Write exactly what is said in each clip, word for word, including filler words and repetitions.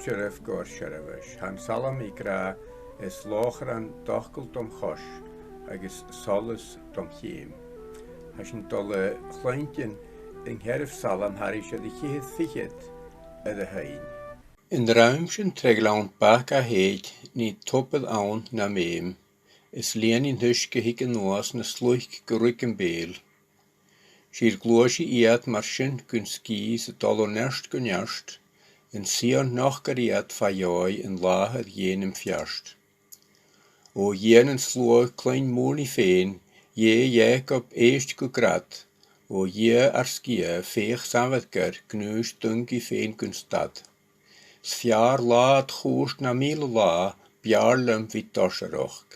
Seirbh gu seirbheis. Tha an salm ag ràdh, is lòchran d' fhacail dom chois, agus solas dom cheum. Tha sinn a' dol a chluinntinn an ceathramh salm thairis air a' cheithir fichead air a h-aon. An rùm sin tre gleann Bhac a thèid, nì tobar ann nam fheum, is lìon an t-uisge thig a-nuas na sluic gu ruig am beul. 'S fhìor ghluaisidh iad mar sin gun sgìth 's a' dol o neart gu neart, an sìon nochdair iad fa dheòidh an làthair dhèanamh feart. O Dhia nan sluagh, cluinn m' ùrnaigh fhèin, Dhè Iàcoib, èist gu grad, o Dhia ar sgiath, feuch 's amhargair, gnùis d' ungaidh fhèin gun stad. 'S fheàrr là ad chùirt na mìle là, b' fheàrr leam bhith doisearachd,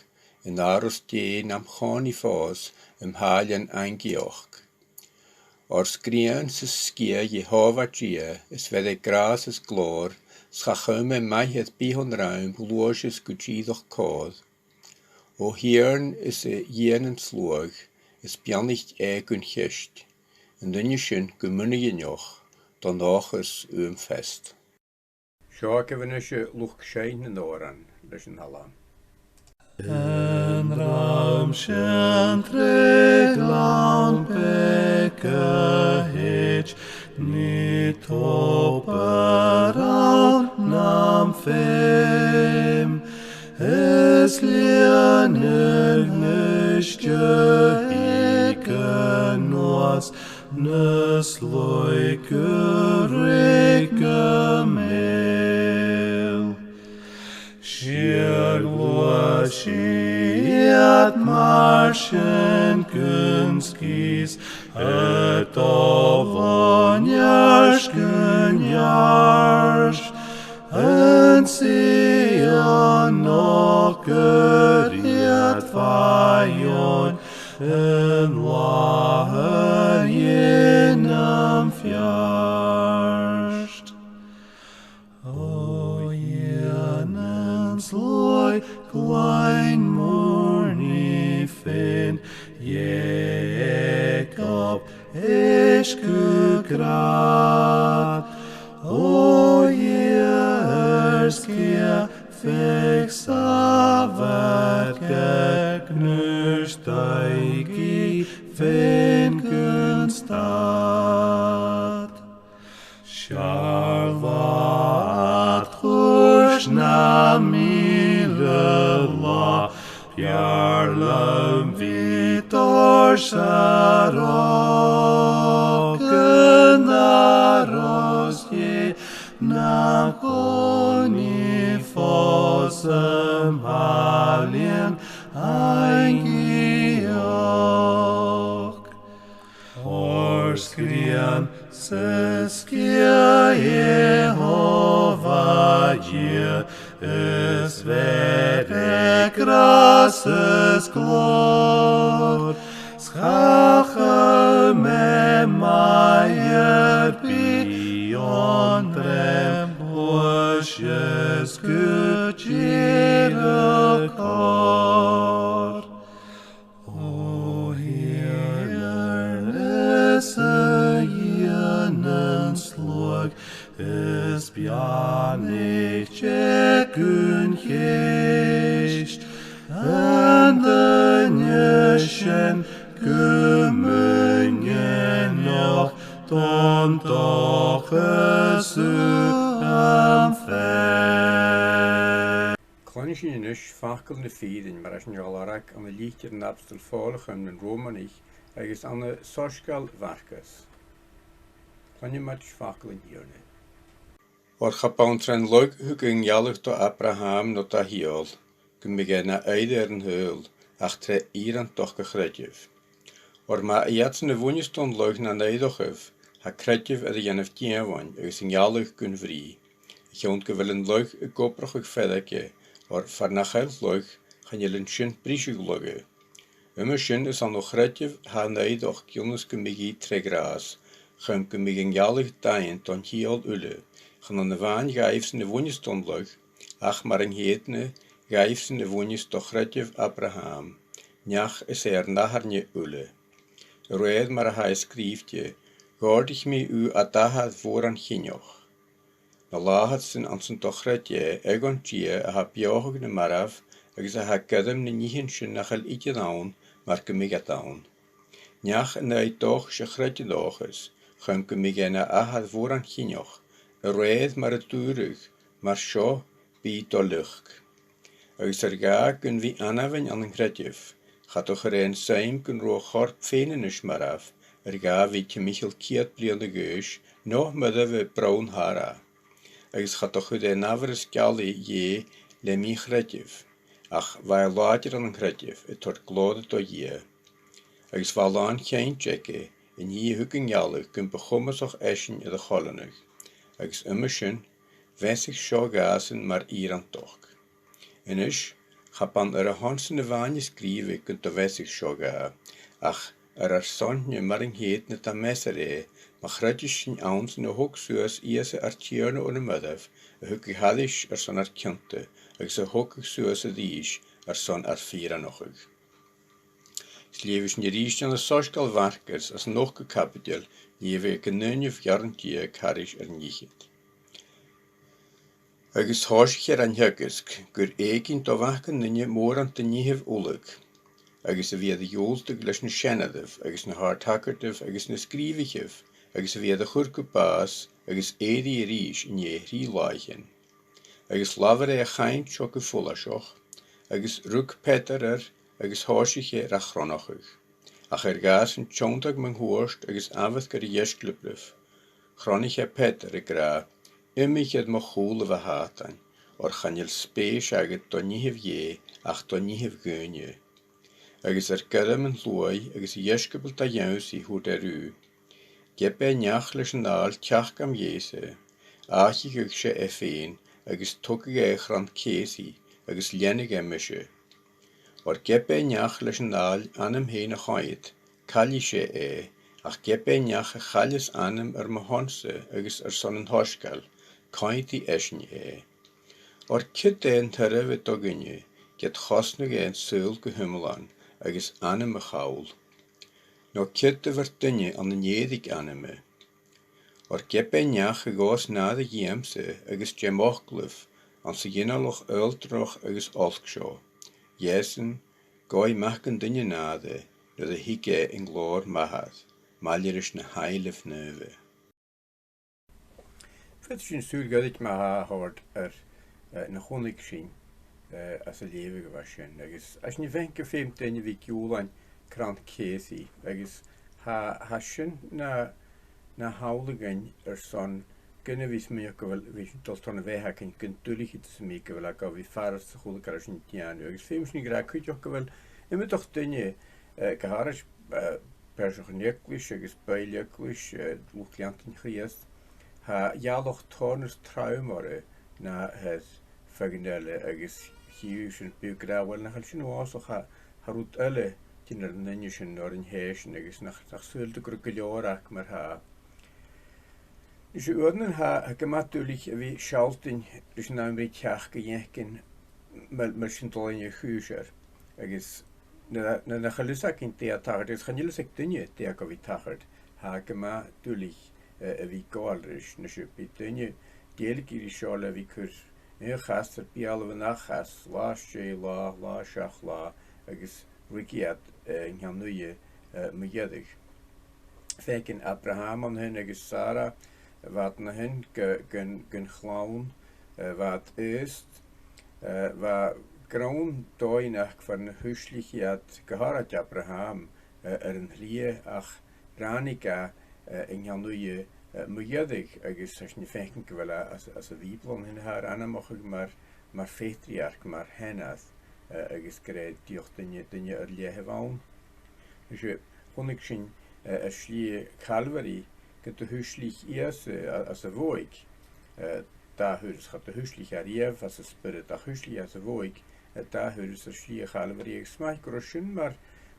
an àros Dè nam chòmhnaidh fòs, am pàillean aingidheachd. Oir 's grian 's sgiath Iehòbhah Dia, is bheir e gràs is glòir, 's cha chum e maith air bith on rùm, ghluaiseas gu dìreach còir. O Thighearna, is Dhia nan sluagh, is beannaichte e gun cheist, an duine sin gu muinighineach, don dòchas uam fest. Seo agaibh a-nis luchd-seinn nan òran leis an t-salm. An rùm sin tre gleann Bhac a thèid, nì tobar ann nam feum, is lìon an t-uisge thig a-nuas na sluic gu ruig am beul. 'S fhìor ghluaisidh iad mar sin gun sgìth 's a' dol o neart gu neart, an sìon nochdair iad fa dheòidh an làthair dhèanamh feart. O Dhia nan sluagh, cluinn m' ùrnaigh fhèin, Iàcob, èist gu grad. O Dhia ar sgiath, feuch 's amhargair, gnùis d' ungaidh fhèin gun stad. 'S fheàrr là ad chùirt na mìle là, b' fheàrr leam bhith doisearachd, an àros Dhè nam chòmhnaidh fòs, am pàillean aingidheachd. Oir 's grian 's sgiath Iehòbhah Dhia, is bheir e gràs is glòir, 's cha chum e maith air bith on rùm, ghluaiseas gu dìreach còir. O Thighearna, is Dhia nan sluagh, is beannaichte e gun cheist, an duine sin gu muineanach, don dòchas uam fest. Cluinnidh sinn a-nis facal na fìrinn, mar a tha sinn a' dol a lorg ann an litir an Abstoil Phòil a chum nan Ròmanaich agus ann an Soisgeul Mharcais. Cluinnidh sinn facal an Tighearna. Oir cha b' ann tron lagh thug e an gealladh do Abrahàm no do shìol, gum biodh e na oidhche air an t-saoghal, ach tre fhìreantachd a' chreidimh. Oir ma tha iadsan a bhuineas don lagh nan oighreachd, tha creideamh air a dhèanamh dìomhain agus an gealladh gun bhrìgh, a chionn gu bheil an lagh ag obrachadh feirge, oir far nach eil lagh, chan eil an sin briseadh lagha. Uime sin, is ann o chreideamh a tha an oighreachd, ionnas gum bi i tre ghràs, chum gum bi an gealladh daingeann don t-saoghal uile, chan ann a-mhàin dhaibhsan a bhuineas don lagh, ach mar an ceudna, dhaibhsan a bhuineas do chreideamh Abrahàm, neach is e ar n-athairne uile. A rèir mar a tha e sgrìobhte, dh'òrdaich mi thu ad athair mhòran-chinnich. Na làthair sin anns an do chreid e, aig an Dia a tha beothachadh na marbh, agus a tha a' gairm nan nithean sin nach eil idir ann, mar gum biodh iad ann. Neach an aghaidh dòchais a chreid an dòchas, chum gum biodh e na athair mhòr an cinneach, a rèir mar a dùradh, mar seo bidh do leachd. Agus air dhà gun bhith ainneamhainn ann an creideamh, cha do chuir e an suim gun robh a chorp fèin a-nis marbh, air dhà bhith timcheall ceud bliadhna a dh'aois, no mairbh a' bronn thar e. Agus cha do chuir e an amharas geallaidh Dhè le mì-chreideamh, ach bha e làidir ann an creideamh, a' toirt glòir do Dhia. Agus bha làn cheangail aige, an Dia a thug an gealladh gum bu chomasach esan air a choileanadh. Agus uime sin, mheasadh seo dhàsan mar fhìreantachd. A-nis, cha b' ann air a shon-san a-mhàin a sgrìobh e gun do mheasadh seo dha, ach air ar son-ne mar an ceudna dà measair e, ma chreideas sinn anns an do thog suas Ìosa ar Tighearna o na mairbh, a thugadh thairis airson ar cionta, agus a thogadh suas a-rithist airson ar fìreanachadh. Is leughaidh sinn a-rithist ann an soisgeul Mharcais, às an ochdamh caibideil, leughaidh e gun duine a bh' air an Dia cairis air an fhichead. Agus thòisich e rin teagasg, gur èiginn do Mhac an Duine mòran de nithibh uile, agus a bhith air a dhiùltadh leis na seanairean, agus na h-àrd-shagairt, agus na sgrìobhaichean, agus a bhith air a chur gu bàs, agus èirigh a-rithist an dèidh thrì làithean. Agus labhair e a' chainnt seo gu follaiseach, agus rug Peadar air, agus thòisich e ri a chronachadh. Ach air dhàsan tionndadh mun cuairt agus amharc air a dheisciobail, chronaich e Peadar ag ràdh, Imich air mo chùlaibh, a Shàtain, oir chan eil spèis agad do nithibh Dhè ach do nithibh dhaoine. Agus air gairm an t-sluaigh agus a dheisciobail dha ionnsaigh, thuirt e riutha, Ge b' e neach leis an fhàil teachd am Dhè-sa, àichicheadh e e fhèin, agus togadh e a chrann-ceusaidh, agus leanadh e mise. Oir ge b' e neach leis an fhàil anam fhèin a choimhead, caillidh e e, ach ge b' e neach a chailleas anam air mo shon-sa agus airson an t-soisgeil, coimheadaidh esan e. Oir ciod e an tairbhe do dhuine, ged chosnadh e an saoghal gu h-iomlan agus anam a chall? No ciod a bheir duine ann an èirigh anama? Oir ge b' e neach a ghabhas nàire dhìomsa agus dem fhoclaibh anns a' ghinealach aonranach agus olc seo, dh'esan, gabhaidh Mac an Duine nàire nuair a thig e an glòir m' Athar, maille ris na h-ainglean naomha. Faodaidh sinn sùil ghoirid ma-thà a thoirt air, eh, na chunnaic sinn, eh, anns an leughadh a bha sin, agus tha sinn a' faicinn gu feum duine a bhith a' giùlan crann-ceusaidh, agus tha, tha sin na, na shamhla againn airson gun a bhith a' smaoineachadh gu bheil, bhith a' dol tron a' bheatha againn gun duilgheadas a bhith, gu bheil e gu bhith furasta a h-uile càil a tha sinn a' dèanamh. Agus feumaidh sinn a ràdh cuideachd gu bheil iomadach duine, eh, gu h-àraid, eh, pearsachan eaglais agus buill-eaglais, eh, luchd-leantainn Chrìosd, tha eallach tòrr nas trom orra na tha air feadhainn eile, agus chì thu sin beag gu robh, uill, nach eil sin uabhasach, tha, tha rud eile a' tighinn air an duine sin no air an tè sin, agus nach, nach saoil thu gun robh gu leòr aca mar-thà. Nise, uaireannan tha, tha e gu math duilich a bhith a' sealltainn ris an àm ri teachd a dh'fhaicinn mar, mar sin dol an aon chùis air. Agus nuair, nuair nach eil fhios againn dè tha tachairt, agus chan eil fhios aig duine dè tha gu bhith tachairt, tha e gu math duilich, eh, a bhith a' gabhail ris. Nise, bidh daoine dèiligeadh ri seo le bhith a' cur aon chas air beulaibh an ath chas, latha às dèidh latha, latha seach latha, agus ruigidh iad, eh, an ceann-uidhe, eh, mu dheireadh. Faicinn Abrahàm an sin agus Sàra, bha iad an sin gu, gun, gun chlann, eh, bha iad aost, eh, bha grunn dòighean aca far na thuislich iad, gu h-àraid Abrahàm, eh, air an t-slighe, ach ràinig e, eh, an ceann-uidhe, eh, mu dheireadh, agus tha sinn a' faicinn gu bheil e anns, anns a' Bhìoball an sin a tha air ainmeachadh mar, mar phatriarc, mar sheanair, eh, agus gur e dìreach duine, duine air leth a bh' ann. Is e, chunnaic sinn, eh, air slighe Chalbharaidh gun do thuislich Ìosa, eh, anns a' bhodhaig, eh, dà thuras, cha do thuislich e a-riamh anns an Spiorad, ach thuislich e anns a' bhodhaig, eh, dà thuras air slighe Chalbharaidh, agus 's math gun robh sin mar,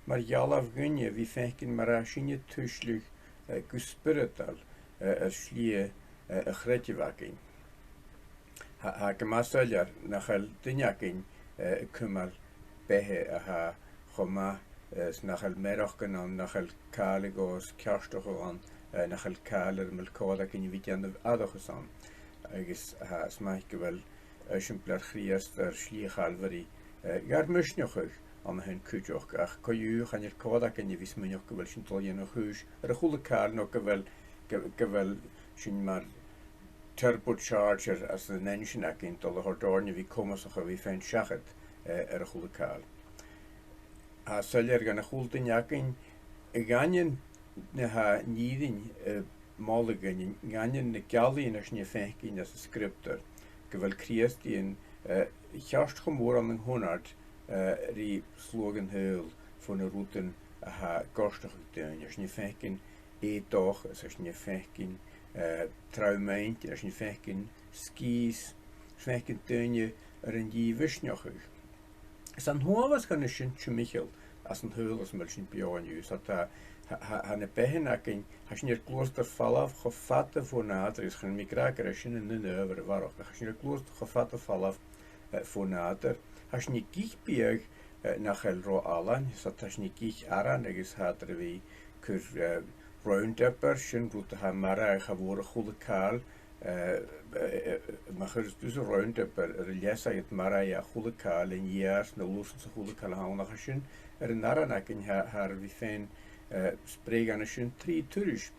mar dhealbh dhuinne a bhith a' faicinn mar a tha sinne a' tuisleadh, eh, gu spioradail, eh, air slighe, eh, a' chreidimh againn. Tha, tha e gu math soilleir nach eil duine againn, eh, a' cumail beatha a tha cho math, eh, 's nach eil mearachdan ann, nach eil càil a ghabhas ceartachadh ann, eh, nach eil càil air am bheil còir againn a bhith a' dèanamh aithreachas ann. agus tha, 's math gu bheil eisimpleir Chrìosd air slighe Chalbharaidh, eh, gar misneachadh ann a shin cuideachd, ach co-dhiù chan eil còir againn a bhith smaoineachadh gu bheil sinn a' dol a dhèanamh a' chùis air a h-uile càil, no gu bheil, gu, gu bheil sinn mar turbocharger anns an einnsean againn a' dol a thoirt oirnn a bhith comasach a bhith faighinn seachad, eh, air a h-uile càil. Tha e soilleir dhan a h-uile duine againn, a dh'aindeoin na tha an fhìrinn, eh, a' moladh dhuinn, a dh'aindeoin na geallaidhean a tha sinn a' faicinn anns an Sgriobtar, gu bheil Crìosdaidhean, eh, cheart cho mòr ann an cunnart, eh, ri sluagh an t-saoghail bho na rudan a tha a' goirteachadh daoine. Tha sinn a' faicinn aodach, is tha sinn a' faicinn, eh, tromhainn, tha sinn a' faicinn sgìth, tha sinn a' faicinn daoine air an dìmhisneachadh. 'S ann a' fuaimneachadh sin timcheall anns an t-saoghal anns am bheil sinn beò an-diugh, 's tha, tha, tha, tha na beathannan againn, tha sinn air gluasad air falbh cho fada bho nàdar, agus chan eil mi ag ràdh gur e sin an aon adhbhar a bharrachd, ach tha sinn air gluasad cho fada air falbh, eh, bho nàdar. Tha sinn ag ithe biadh, eh, nach eil ro fhallain, 's tha sinn ag ithe aran agus tha iad air a bhith a' cur, eh, Roundup air, sin rud a tha marbhadh, cha mhòr, a h-uile càil, eh, eh, eh, ma chuireas tusa Roundup air, air an leasaighead, marbhaidh e a h-uile càil, an fheòil, na lusan 's a h-uile càil a th' ann, ach tha sin air an aran againn, tha, tha e air a bhith faighinn, eh, sprèidh an sin trì turais.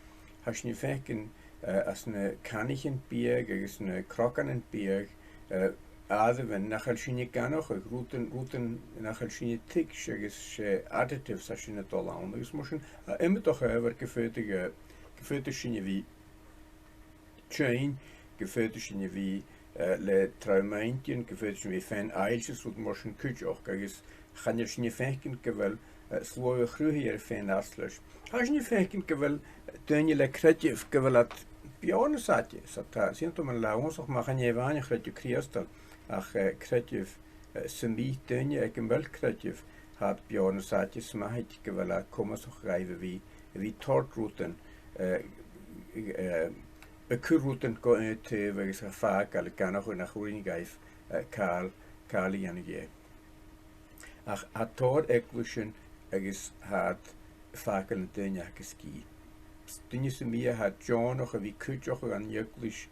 Tha sinn a' faicinn, eh, anns na canaichean biadh agus na croganan biadh, eh, àireamhan nach eil sinne ag aithneachadh, rudan, rudan nach eil sinne a' tuigsinn agus 's e additives a tha sin a' dol ann. Agus mar sin, tha iomadach adhbhar gu faodadh, eh, gu faodadh sinn a bhith tinn, gu faodadh sinn a bhith, eh, le tromhaintean, gu faodadh sinn a bhith faighinn aillse is rud mar sin cuideachd, agus chan eil sinn a' faicinn gu bheil, eh, sluagh a' chruthaidheir a' faighinn às leis. Tha sinn a' faicinn gu bheil, eh, daoine le creideamh, gu bheil iad beò nas fhaide. 'S tha, 's iomadh duine a' lorg uabhasach, ma chan e a-mhàin a' chreideamh Crìosdail, ach, eh, creideamh, eh, sam bith, daoine aig a bheil creideamh, tha iad beò nas fhaide, 's mathaid gu bheil e comasach dhaibh a bhith, a bhith toirt rudan, eh, eh, a' cur rudan gu aon taobh agus a' fàgail, ag aithneachadh nach urrainn dhaibh, eh, càil, càil a dhèanamh dheth. Ach tha tòrr eaglaisean agus tha iad a' fàgail nan daoine aca sgìth. Duine sam bith a tha deònach a bhith cuideachadh dhan eaglais,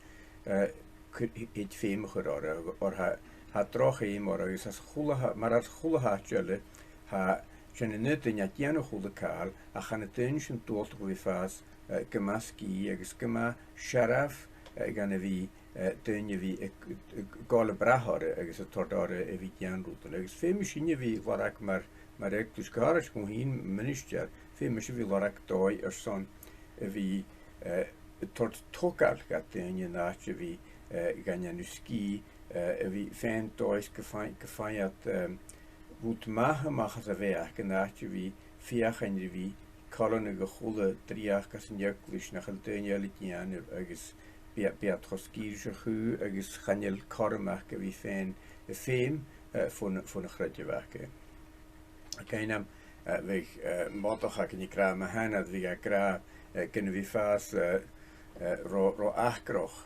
eh, cuir, thèid feum a chur oirre, oir tha, tha droch fheum oirre, agus anns a h-uile, mar anns a h-uile h-àite eile, tha sinn an aon duine a' dèanamh a h-uile càil, ach chan e an duine sin a' dùil a bhith a' fàs, eh, gu math sgìth agus gu math searbh, eh, gun a bhith, eh, daoine a bhith, eh, a' gabhail am brath oirre agus a' toirt oirre a bhith a' dèanamh rudan. Agus feumaidh sinne a bhith a' lorg mar, mar eaglais, gu h-àraid mi fhìn, ministear, feumaidh mise a bhith a' lorg dòigh airson a bhith, eh, a' toirt togail do dhaoine an àite a bhith, eh, gan dèanamh sgìth, eh, a bhith faighinn dòigh gum faigh, gum faigh iad, eh, rud math a-mach às a' bheatha aca an àite a bhith a' feuchainn ri bhith a' coileanadh a h-uile dreuchd às an eaglais nach eil daoine eile a' dèanamh, agus bidh, bidh iad cho sgìth ris a' chù agus chan eil cothrom aca a bhith faighinn feum, eh, bhon, bhon a' chreideamh aca. Ag ainm, eh, bhiodh, eh, modach againn ag ràdh, ma sheanair, bhiodh e ag ràdh, eh, gun a bhith a' fàs, eh, eh, ro, ro acrach.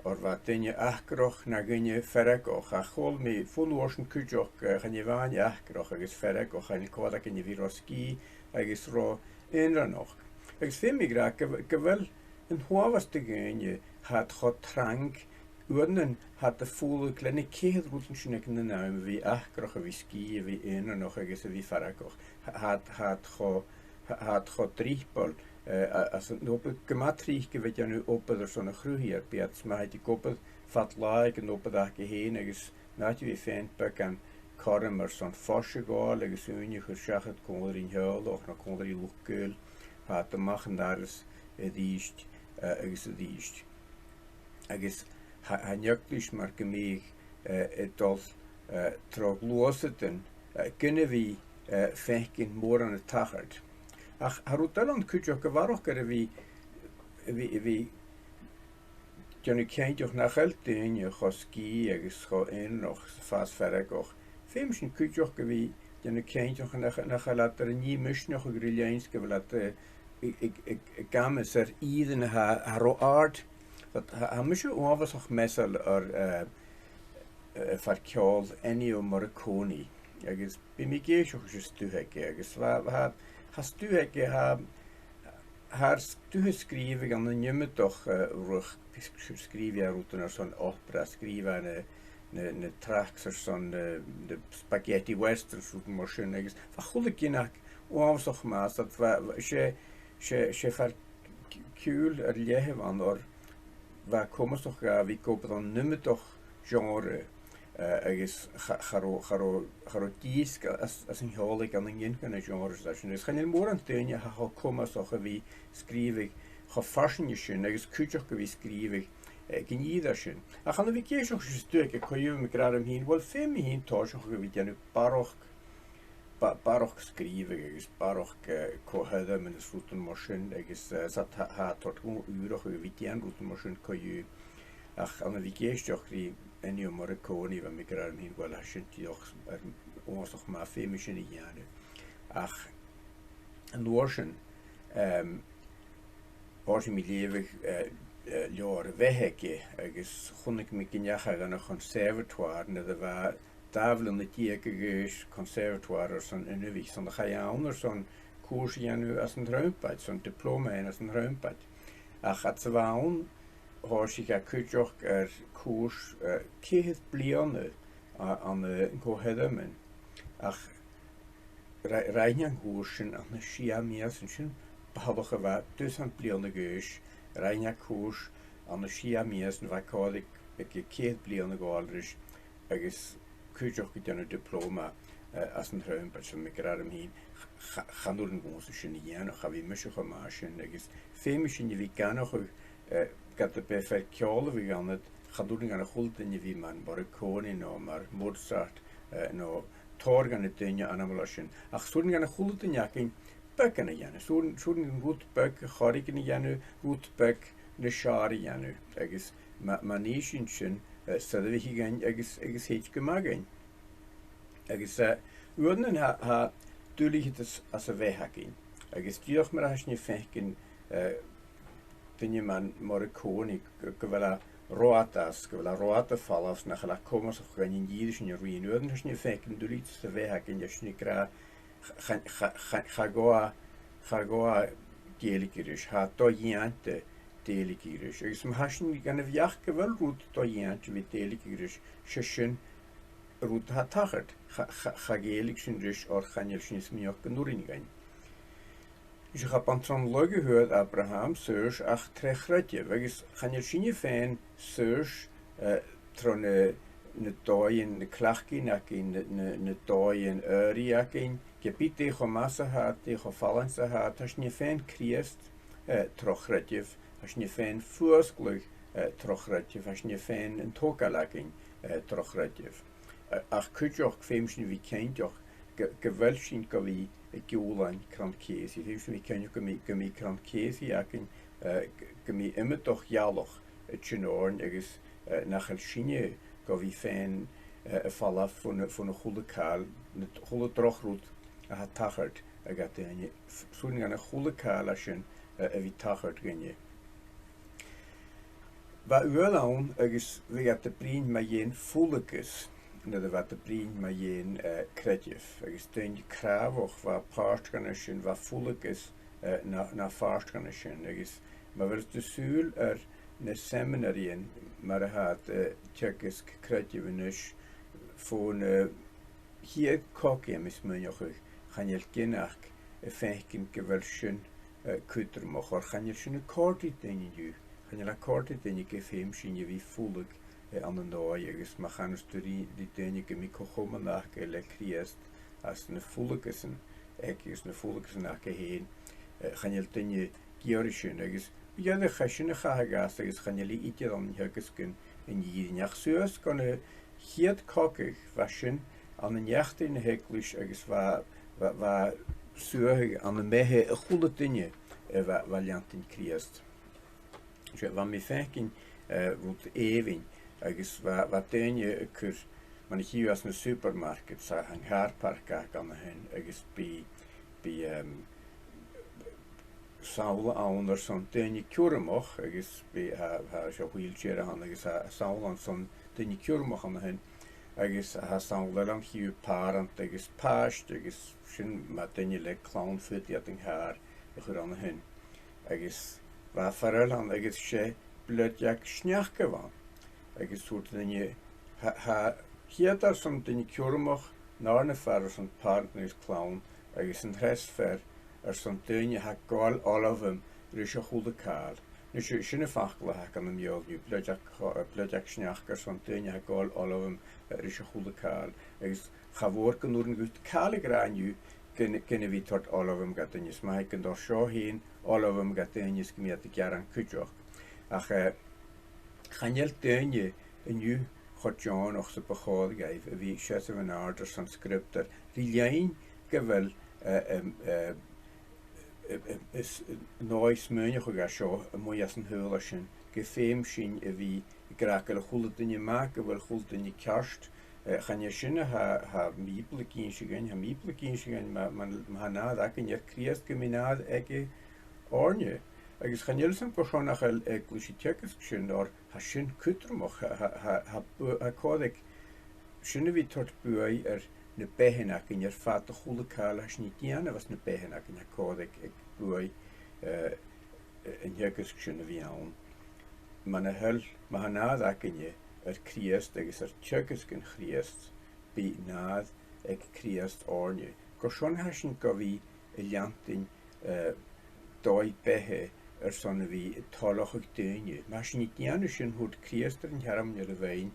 Oir bha duine acrach na dhuine feargach, ach chuala mi fon uair sin cuideachd, eh, chan e a-mhàin acrach agus feargach, chan eil còir againn a bhith ro sgìth agus ro aonranach. Agus feumaidh mi ràdh gu, gu bheil an t-uabhas de dhaoine, tha iad cho trang, uaireannan tha iad a' fulang leis na ceithir rudan sin aig an aon àm, a bhith acrach, a bhith sgìth, a bhith aonranach agus a bhith feargach. Tha, tha, tha iad cho, tha, tha iad cho driopail, eh, a, anns an obair, gu math tric a bhith a' dèanamh obair airson a' chruthaidheir, bidh iad, 's mathaid, ag obair fad latha aig an obair aca fhèin agus an àite a bhith faighinn beagan cothrom airson fois a ghabhail agus ùine a chur seachad còmhla ri an teaghlach no còmhla ri luchd-gaoil, tha iad a-mach an doras a-rithist, eh, agus a-rithist. Agus tha, tha an eaglais mar gum biodh, eh, a' dol, eh, tro ghluasadan, eh, gun a bhith, eh, faicinn mòran a' tachairt. Ach tha rud eile ann cuideachd a bharrachd air a bhith, a bhith, a bhith dèanamh cinnteach nach eil daoine cho sgìth agus cho aonranach 's a' fàs feargach. Feumaidh sinn cuideachd a bhith dèanamh cinnteach nach, nach eil iad air an dìmhisneachadh ri linn 's gu bheil iad, eh, ag, ag, ag, ag amas air ìre na tha, tha ro àrd. But tha, tha mise uabhasach measail air, eh, eh, fear ceòl Ennio Morricone, agus bidh mi ag èisteachd ris an stuth aige, agus bha, bha, tha stuth aige, tha, tha ar s-, dùthaich sgrìobhadh ann an iomadach, eh, rud, sgrìobh e rudan airson opera, sgrìobh e na, na, na tracks airson na, na spaghetti westerns, rudan mar sin, agus bha a h-uile gin aca uabhasach math, 's bha, bha, 's e, 's e, 's e fear c-, ciùil air leth a bh' ann, oir bha e comasach dha a bhith ag obair ann an iomadach genre, eh, agus cha, cha robh, cha robh, cha robh dìosg às, às an ceòl aige ann an aon de na genres sin. Agus chan eil mòran daoine a tha cho comasach a bhith sgrìobhadh cho farsaing sin, agus cuideachd a bhith sgrìobhadh, eh, aig an ìre sin. Ach chan eil mi ag èisteachd ris an stuth aige co-dhiù, mi ag ràdh rium fhìn, uill, feumaidh mi fhìn tòiseachadh a bhith a' dèanamh barrachd ba-, barrachd sgrìobhadh agus barrachd, eh, co-sheirm agus rudan mar sin, agus, eh, 's tha, tha, tha e a' toirt dhomh ùrachadh a bhith a' dèanamh rudan mar sin co-dhiù. Ach chan eil mi ag èisteachd ri Ennio Morricone, bha mi ag ràdh rium fhìn, uill, tha sin dìreach uabhasach math, feumaidh mi sin a dhèanamh. Ach an uair sin, em, thòisich mi a' leughadh, eh, eh, leabhar a' bheatha aige, agus chunnaic mi gun deach e dhan a' chonservatoire nuair a bha e dà bhliadhna deug a dh'aois, conservatoire airson inbhich, 's ann a chaidh e ann airson cùrsa a dhèanamh às an trombaid, airson diploma a dhèanamh às an trombaid. Ach fhad 's a bha e ann, thòisich e cuideachd air cùrsa, eh, ceithir bliadhna a, ann an, eh, co-sheirmean. Ach ra-, rinn e an cùrsa sin ann an sia mìosan, sin balach a bha dusan bliadhna a dh'aois, rinn e cùrsa ann an sia mìosan, bha e còmhla aig, aig ceithir bliadhna a ghabhail ris, agus cuideachd a' dèanamh diploma, eh, às an trombaid, 's bha mi ag ràdh rium fhìn, cha, cha, chan urrainn dhòmhsa sin a dhèanamh, cha bhi mise cho math sin, agus feumaidh sinn a bhith ag aithneachadh, eh, ged a b' e fear ceòl a bhiodh annad, chan urrainn dhan a h-uile duine a bhith mar Morricone no mar Mozart, eh, no tòrr dha na daoine ainmeil sin. Ach 's urrainn dhan a h-uile duine againn beagan a dhèanamh. 'S urrainn, 's urrainn rud beag a' chòrr againn a dhèanamh, rud beag nas fheàrr a dhèanamh. Agus ma, ma nì sinn sin, eh, soirbhich e dhuinn agus, agus thèid gu math dhuinn. Agus, eh, uaireannan tha, tha duilgheadas anns a' bheatha againn. Agus dìreach mar a tha sinn a' faicinn, eh, duine mar Morricone, gu, gu bheil e ro fhada às, gu bheil e ro fhada a' falbh, 's nach eil e comasach dhuinn an ìre sin a ruighinn. Uaireannan tha sinn a' faicinn duilgheadas anns a' bheatha againn, agus sinn ag ràdh, cha, cha, cha, cha ghabh e, cha ghabh e dèiligeadh ris, tha e do-dhèanta dèiligeadh ris. Agus ma tha sinn dhan a' bheachd gu bheil rud do-dhèanta a bhith dèiligeadh ris, 's e sin an rud a tha tachairt. Cha, cha, cha dhèilig sinn ris oir chan eil sinn a' smaoineachadh gun urrainn dhuinn. Is cha b' ann tron lagh a fhuair Abraham saorsa ach tro chreideamh, agus chan eil sinne fhèin saorsa, eh, tro na, na dòighean, na cleachdaidhean againn, na, na, na dòighean adhraidh againn, ge bith dè cho math 's a tha iad, dè cho fallain 's a tha iad, tha sinne fhèin Crìosd, eh, tro chreideamh, tha sinne fhèin fuasgladh, eh, tro chreideamh, tha sinne fhèin an togail againn, eh, tro chreideamh. Eh, ach cuideachd feumaidh sinn a bhith cinnteach gu, gu bheil sinn gu bhith a' giùlain cron-cheudna. Feumaidh sinn a bhith cinnteach gum bi, gum bi cron-cheudna againn, eh, gu, gum bi iomadach ghealach a' tighinn oirnn agus, eh, nach eil sinne gu bhith fhèin, eh, a' falbh bhon, bhon a h-uile càil, na, a h-uile droch rud a tha tachairt aig daoine, f-, 's urrainn dhan a h-uile càil a tha sin, eh, a bhith tachairt dhuinne. Bha uair ann agus bha iad a' bruidhinn mu dheidhinn fuladh, nuair a bha iad a' bruidhinn mu dheidhinn, eh, creideamh, agus daoine cràbhach, bha pàirt dhen a sin, bha fuladh, eh, na, na phàirt dhen a sin, agus ma bheir thu sùil air na seminarian, mar a tha iad, eh, teagasg creideimh a-nis, bhon, eh, chiad chogadh, tha mi a' smaoineachadh, chan eil gin aca a' faicinn gu bheil sin, eh, cudromach, oir chan eil sin a' còrdadh ri daoine an-diugh. Chan eil e a' còrdadh ri daoine gum feum sinn a bhith a' fuladh, eh, ann an dòigh, agus ma chanas tu ri, ri daoine gum bi co-chomann aca le Crìosd, anns na fuladh-san aca agus na fuladh-san aca fhèin, eh, chan eil duine ag iarraidh sin, agus bu dhearbh sin a chaitheamh às, agus chan eil i idir ann an teagasgan an Fhìrinn. Ach suas gu na chiad chogadh, bha sin ann an eachdraidh na h-eaglais agus bha, bha, bha suathadh ann am beatha a h-uile duine a bha, bha leantainn Chrìosd. 'S e, bha mi a' faicinn, eh, rud èibhinn agus bha, bha daoine a' cur, mar a chì thu anns na supermarkets, tha an car park aca an sin agus bidh, bidh, em, samhla ann airson daoine ciorramach agus bidh, tha, tha seo wheelchair a th' ann agus tha samhla ann airson daoine ciorramach an sin agus tha samhla eile ann, chì thu pàrant agus pàiste agus sin mar duine le clann, faodaidh iad an càr a chur an sin. Agus bha fear eile ann agus 's e Bloideag Sneachda a bh' ann. Agus thuirt duine, tha, tha, chì thu airson duine cùramach, an dàrna fear airson pàrant agus clann, agus an treas fear airson duine a tha a' gabhail oilbheam ris a h-uile càil. Nise, sin, sin am facal a th' aca ann am Beurla an-diugh, Bloideag, Bloideag Sneachda airson duine a tha a' gabhail oilbheam, eh, ris a h-uile càil. Agus cha mhòr gun urrainn dhut càil a ràdh an-diugh gun, gun a bhith a' toirt oilbheam do dhuine. Is ma thig an toiseach fhèin oilbheam do dhuine is gum bi iad a' gearan cuideachd. Ach, eh, chan eil daoine an-diugh cho deònach 's a bu chòir dhaibh a bhith a' seasamh an-àirde airson sgriobtar ri linn gu bheil, eh, em, eh, eh, eh, is, eh, an dòigh smaoineachaidh a tha seo a-muigh às an t-saoghal sin, gu feum sinn a bhith ag ràdh gu bheil a h-uile duine math, gu bheil a h-uile duine ceart. Eh, chan e sin a tha, tha am Bìoball ag innse dhuinn, tha am Bìoball ag innse dhuinn ma, ma, ma tha nàdar againn air Crìosd gum bi nàdar aige oirnne. Agus chan eil fhios agam carson nach eil eaglaise a' teagasg sin, oir tha sin cudromach, tha, tha, tha, tha bu-, tha còir aig sin a bhith a' toirt buaidh air na beathannan againn air fad a h-uile càil a tha sinn a' dèanamh anns na beathannan againn, tha còir aig, aig buaidh, eh, an teagasg sin a bhith ann. Mura h-eil, ma tha nàdar againne air Crìosd agus air teagasg an Chrìosd, bidh nàdar aig Crìosd oirnne. Carson a tha sinn gu bhith a' leantainn, eh, dòigh-beatha airson a bhith a' toileachadh daoine. Ma tha sinn a' dèanamh sin, thuirt Crìosd air an t-searmon air a' Mhòine,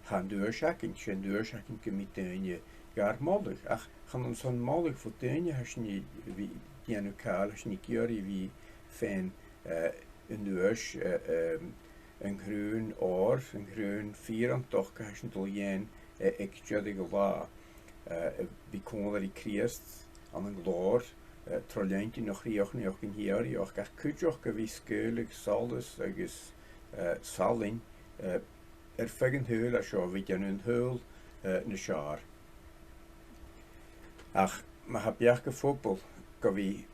tha an duais againn, 's e an duais againn gum bi daoine gar moladh. Ach chan ann son moladh bho dhaoine a tha sinn a bhith a' dèanamh càil, tha sinn ag iarraidh a bhith faighinn, eh, an duais, eh, em, an crann òir, an crann fìreantachd a tha sinn a' dol a dhèanamh, eh, aig deireadh an latha. Eh, a bhith còmhla ri Crìosd ann an glòir, eh, tro leantainn a' chrìochnaidh an t-sìorraidheachd, ach cuideachd a bhith a' sgaoileadh solas agus, eh, salann, eh, air feadh an t-saoghail a tha seo, a bhith a' dèanamh an t-saoghail, eh, nas fheàrr. Ach ma tha beachd a' phobaill gu bhith,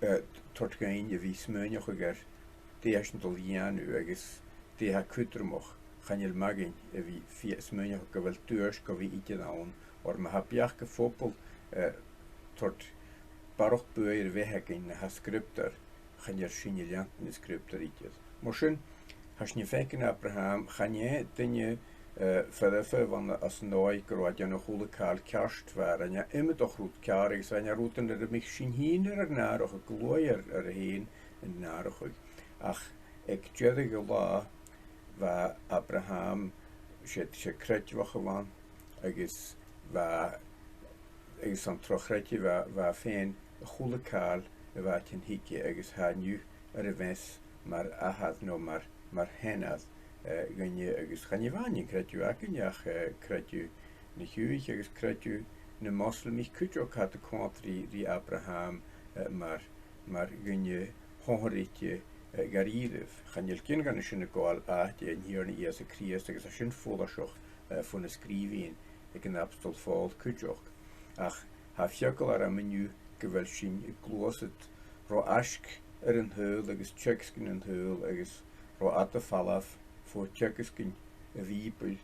eh, toirt dhuinn a bhith a' smaoineachadh air dè tha sinn a' dol a dhèanamh agus dè tha cudromach, chan eil math againn a bhith a' smaoineachadh gu bheil duais gu bhith idir ann, oir ma tha beachd a' phobaill, eh, toirt barrachd buaidh air a' bheatha againn na tha sgriobtar, chan eil sinn a' leantainn an sgriobtar idir. Mar sin, tha sinn a' faicinn Abraham, chan e duine, eh, foirfe a bh' ann às an dòigh gun robh e a' dèanamh a h-uile càil ceart, bha e, rinn e iomadach rud ceàrr agus rinn e rudan air am biodh sinn fhìn air ar n-atharrachadh, gu luath air, air a fhèin an atharrachadh. Ach aig deireadh an latha, bha Abraham, 's e, 's e creideamh a bh' ann, agus bha, agus ann tro chreideamh bha, bha e a' faighinn a h-uile càil a bha e a' tighinn thuige, agus tha e an-diugh air a mheas mar athair no mar, mar sheanair, eh, dhuinne, agus chan e a-mhàin an creideamh againn ach, eh, creideamh na h-Iùdhaich agus creideamh nam Moslamaich cuideachd. Tha iad a' coimhead ri, ri Abraham, eh, mar, mar dhuine shònraichte, eh, gu dearbh. Chan eil gin dhen sin a' gabhail àite an Tighearna Ìosa Crìosd, agus tha sin follaiseach, eh, bho na sgrìobhaidhean aig an Abstol Pòl cuideachd. Ach tha e feagal orm an-diugh gu bheil sinn a' gluasad ro aiseag air an t-saoghal agus teagasgan an t-saoghail agus ro fhada falbh bho theagasgan a' Bhìobaill,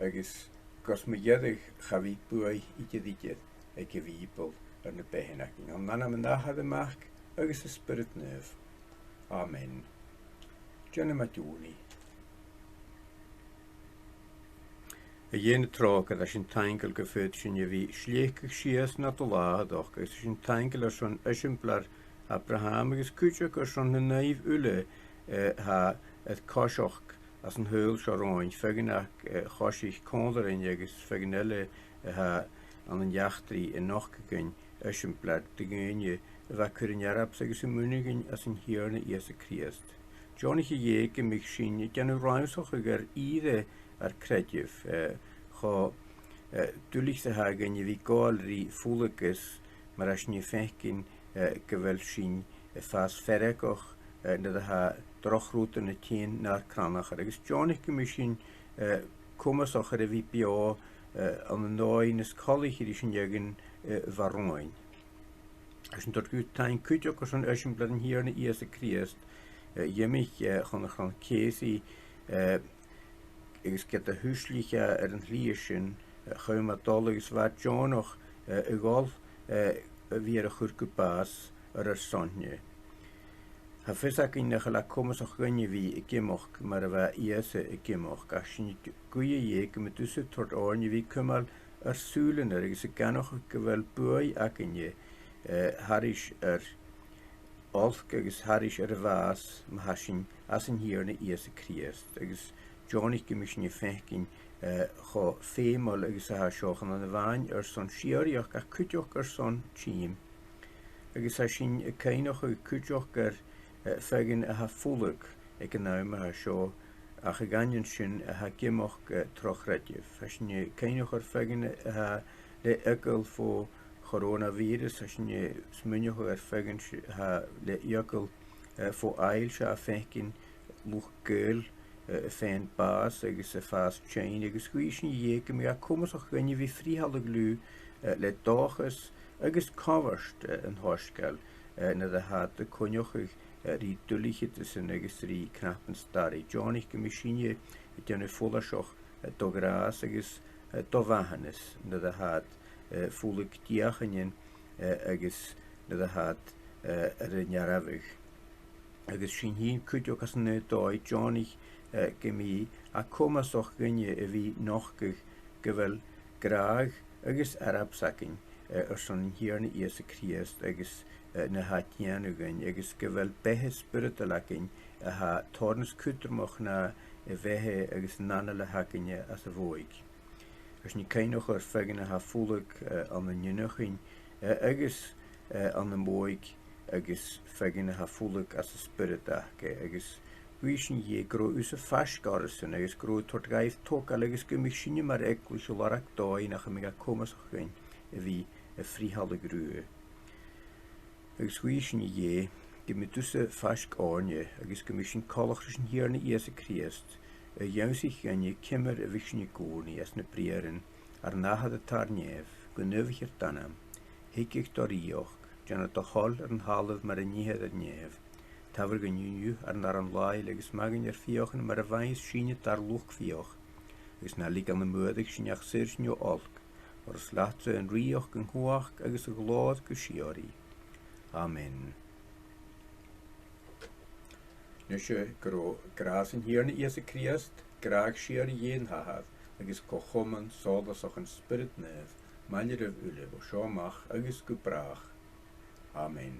agus gus mu dheireadh cha bhi buaidh idir idir aig a' Bhìoball air na beathannan againn. Ann an ainm an Athar, am Mac agus an Spioraid Naoimh. Amen. Dèanamaid ùrnaigh. A Dhè na tròcair, tha sinn taingeil gum faod sinn a bhith a' sleamhnachadh sìos nad làthaireachd, agus tha sinn taingeil airson eisimpleir Abraham agus cuideachd airson na naoimh uile, eh, a tha air coiseachd às an t-saoghal seo romhainn, feadhainn aca, eh, a choisich còmhla rinn agus feadhainn eile, eh, a tha ann an eachdraidh a' nochdadh dhuinn eisimpleir de dhaoine a bha a' cur an earbsa agus a' muinchinn às an Tighearna Ìosa Crìosd. Deònaich, a Dhè, gum bi sinn a' dèanamh rannsachadh air ìre ar creideimh, eh, cho, eh, duilich 's a tha e dhuinn a bhith a' gabhail ri fulangas mar a tha sinn a' faicinn, eh, gu bheil sinn a' fàs feargach, eh, nuair a tha droch rudan a' tighinn nar crannchur. Agus deònaich gum bi sinn, eh, comasach air a bhith beò, eh, ann an dòigh nas coltaiche ris an fheadhainn, eh, a bha romhainn. Agus an toirt dhut taing cuideachd airson eisimpleir an Tighearna Ìosa Crìosd, eh, dh'imich, eh, chun a' chrann-cheusaidh, eh, agus ged a thuislich e air an t-slighe sin, eh, chùm e dol agus bha e deònach, eh, a dhol, eh, a bhith air a chur gu bàs air ar son-ne. Tha fios againn nach eil e comasach dhuinne a bhith ag imeachd mar a bha Ìosa ag imeachd, ach sinn a' guidhe, a Dhè, gum bi thusa a' toirt oirnn a bhith a' cumail ar sùilean air agus ag aithneachadh gu bheil buaidh againne, eh, thairis ar olc agus thairis air a' bhàs, ma tha sinn anns an Tighearna Ìosa Crìosd, agus deònaich gum bi sinn a' faicinn, eh, cho feumail agus a tha seo, chan ann a-mhàin airson sìorraidheachd ach cuideachd airson tìm. Agus tha sinn a' cuimhneachadh cuideachd air, eh, feadhainn a tha a' fulang aig an àm a tha seo, ach a dh'aindeoin sin a tha ag imeachd, eh, tro chreideamh. Tha sinn a' cuimhneachadh air feadhainn a tha le eagal fo choronavirus, tha sinn a' smaoineachadh air feadhainn a tha le eagal, eh, fo aillse a' faicinn luchd-gaoil, eh, a' faighinn bàs agus a' fàs tinn, agus guidhidh sinn, a Dhè, gum bi e comasach dhuinne a bhith a' frithealadh leotha, eh, le dòchas agus comhfhurtachd, eh, an t-soisgeil, eh, nuair a tha iad a' coinneachadh, eh, ri duilgheadasan agus ri cnapan-starra. Deònaich gum bi sinne a' dèanamh follaiseach, eh, do ghràs agus, eh, do mhaitheanas nuair a tha iad, eh, a' fulang deuchainnean, eh, agus nuair a tha iad, eh, air an dearbhadh. Agus sinn fhìn cuideachd anns an aon dòigh, deònaich, eh, gum bi e comasach dhuinne a bhith a' nochdadh gu bheil gràdh agus earbsa againn, eh, airson an Tighearna Ìosa Crìosd agus, eh, na tha e a' dèanamh dhuinn, agus gu bheil beatha spioradail againn a tha tòrr nas cudromaiche na a' bheatha agus an anail a th' againne anns a' bhodhaig. Agus sinn a' cuimhneachadh air feadhainn a tha a' fulang, eh, ann an ionneachain, eh, agus, eh, ann am bodhaig, agus feadhainn a tha a' fulang anns an spiorad aca, agus guidhidh sinn, a Dhè, gun robh thusa faisg orrasan agus gun robh thu a' toirt dhaibh togail, agus gum bi sinne mar eaglais a' lorg dòigh nach bi e comasach dhuinn a bhith a' frithealadh riutha. Agus guidhidh sinn, a Dhè, gum bi thusa faisg oirnne agus gum bi sinn coltach ris an Tighearna Ìosa Crìosd, a dh'ionnsaich dhuinne ciamar a bhiodh sinn ag ùrnaigh anns na briathran: Ar n-Athair a tha air nèamh, gu naomhaichear d' ainm, thigeadh do rìoghachd, dèanar do thoil air an talamh mar a nithear air nèamh. Tabhair dhuinn an-diugh ar n-aran làitheil agus maith dhuinn ar fiachan mar a mhaitheas sinne dar luchd-fiach. Agus na leig ann am buaireadh sinn, ach saor sinn o olc, oir is leatsa an rìoghachd, an cumhachd agus a' ghlòir gu sìorraidh. Amen. Nise, gun robh gràs an Tighearna Ìosa Crìosd, gràdh sìorraidh Dhè an t-Athair, agus co-chomann sòlasach an Spioraid Naoimh, maille ribh uile bho seo a-mach agus gu bràth. Amen.